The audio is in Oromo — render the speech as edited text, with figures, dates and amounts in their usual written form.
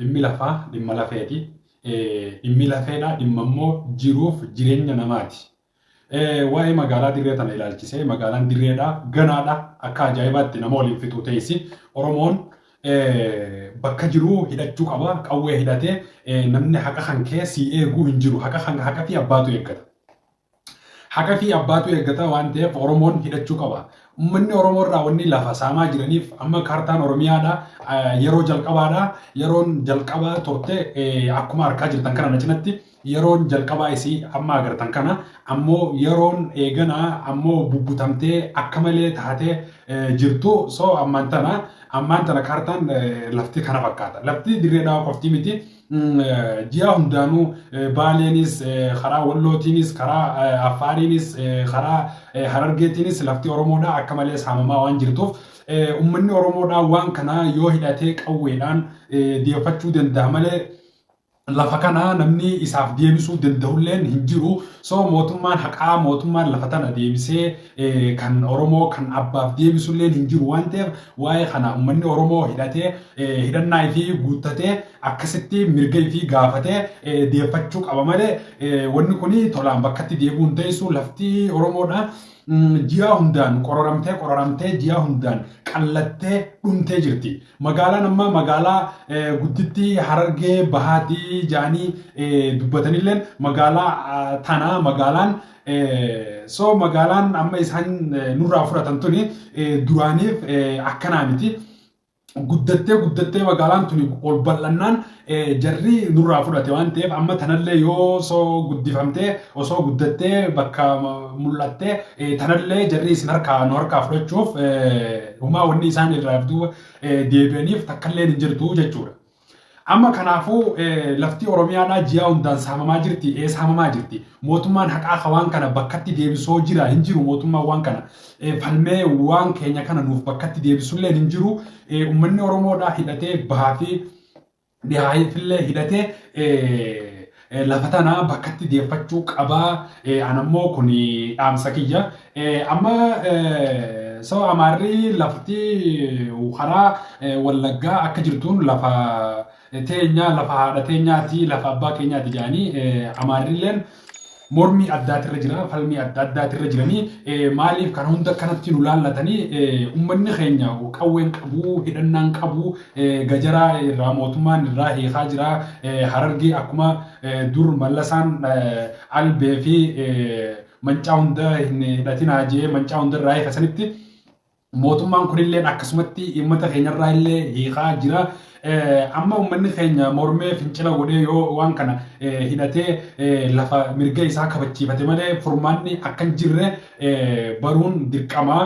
Dhimmi lafaa dhimma lafeeti. Dhimmi lafeedha dhimma immoo jiruuf jireenya namaati. Waa'ee magaalaa Dirree tana ilaalchisee magaalaan Dirreedha ganaadha akka ajaa'ibaatti nama waliin fixuu teessi. Oromoon bakka jiruu hidhachuu qaba qawwee hidhatee namni haqa kan kee sii eeguu hin jiru haqa kan haqa fi abbaatu eeggata. Haqa fi abbaatu eeggata waan ta'eef Oromoon hidhachuu qaba. Uummanni Oromoo irraa wanni lafa saamaa jiraniif amma kaartaan Oromiyaadha yeroo jalqabaadha yeroon jalqabaa turte akkuma argaa jirtan kana na cinatti yeroon jalqabaa isii amma agartan kana ammoo yeroon eeganaa ammoo bubbutamtee akka malee taatee jirtu so ammaan tana kaartaan lafti kana fakkaata. Lafti Dirree Dhawaa qofti miti. Ji'a hundaanuu Baaleenis, karaa Wallootiinis, karaa Affaariinis, karaa Harargeetiinis lafti Oromoodhaa akka malee saamamaa waan jirtuuf uummanni Oromoodhaa waan kana yoo hidhatee qawweedhaan deeffachuu danda'a malee lafa kana namni isaaf deebisuu danda'ulleen hin jiru. So mootummaan haqaa mootummaan lafa tana deebisee kan Oromoo kan abbaaf deebisulleen hin jiru waan ta'eef waa'ee kana uummanni Oromoo hidhatee hidhannaa fi guuttatee akkasitti mirga fi gaafatee deeffachuu qaba malee wanni kun tolaan bakkatti deebi'uu hin teessu lafti Oromoodha. Ji'a hundaan qororamtee qororamtee ji'a hundaan qallattee dhumtee jirti. Magaalaan amma magaalaa guddittii Harargee Bahaatii jedhanii dubbatanillee magaalaa tana magaalaan so magaalaan amma isaan nurraa fudhatan tuni duraaniif akkanaa miti. Guddattee guddattee magaalaan tuni ol bal'annaan jarri nurraa fudhate waan ta'eef amma tanallee yoo osoo guddifamtee osoo guddattee bakka mul'attee tanallee jarri isin harkaa nu harkaa fudhachuuf humaa wanni isaan irraa duuba deebi'aniif takkallee hin jirtu jechuudha. Amma kanaafuu lafti Oromiyaadhaa ji'a hundaan saamamaa jirti, ee saamamaa jirti. Mootummaan haqaa waan kana bakkatti deebisoo jira hin jiru mootummaan waan kana. Falmee waan keenya kana nuuf bakkatti deebisullee hin jiru. Uummanni Oromoodhaa hidhatee bahaa fi dhihaafillee hidhatee lafa tana bakkatti deeffachuu qabaa. Anammoo kun dhaamsa kiyya. Amma so Amaarri lafti karaa Wallaggaa akka jirtuun lafa teenya, lafa haadha teenyaati, lafa abbaa keenyaati jedhanii Amaarrilleen mormii addaatirra jira, falmii adda addaatirra jiranii maaliif kana hunda akkanatti nu laallatanii? Uummanni keenya qawween qabu, hidhannaan qabu, gajaraa irraa mootummaan irraa hiikaa jira. Harargee akkuma dur Mallasaan albee fi mancaa hunda hin hidhatinaa jee mancaa hunda irraa hiika sanitti mootummaan kunillee akkasumatti uummata keenyarraa illee hiikaa jira. Amma uummanni keenya mormee fincila godhee yoo waan kana hidhatee lafa mirga isaa kabachiifate malee furmaanni akka hin jirre baruun dirqama.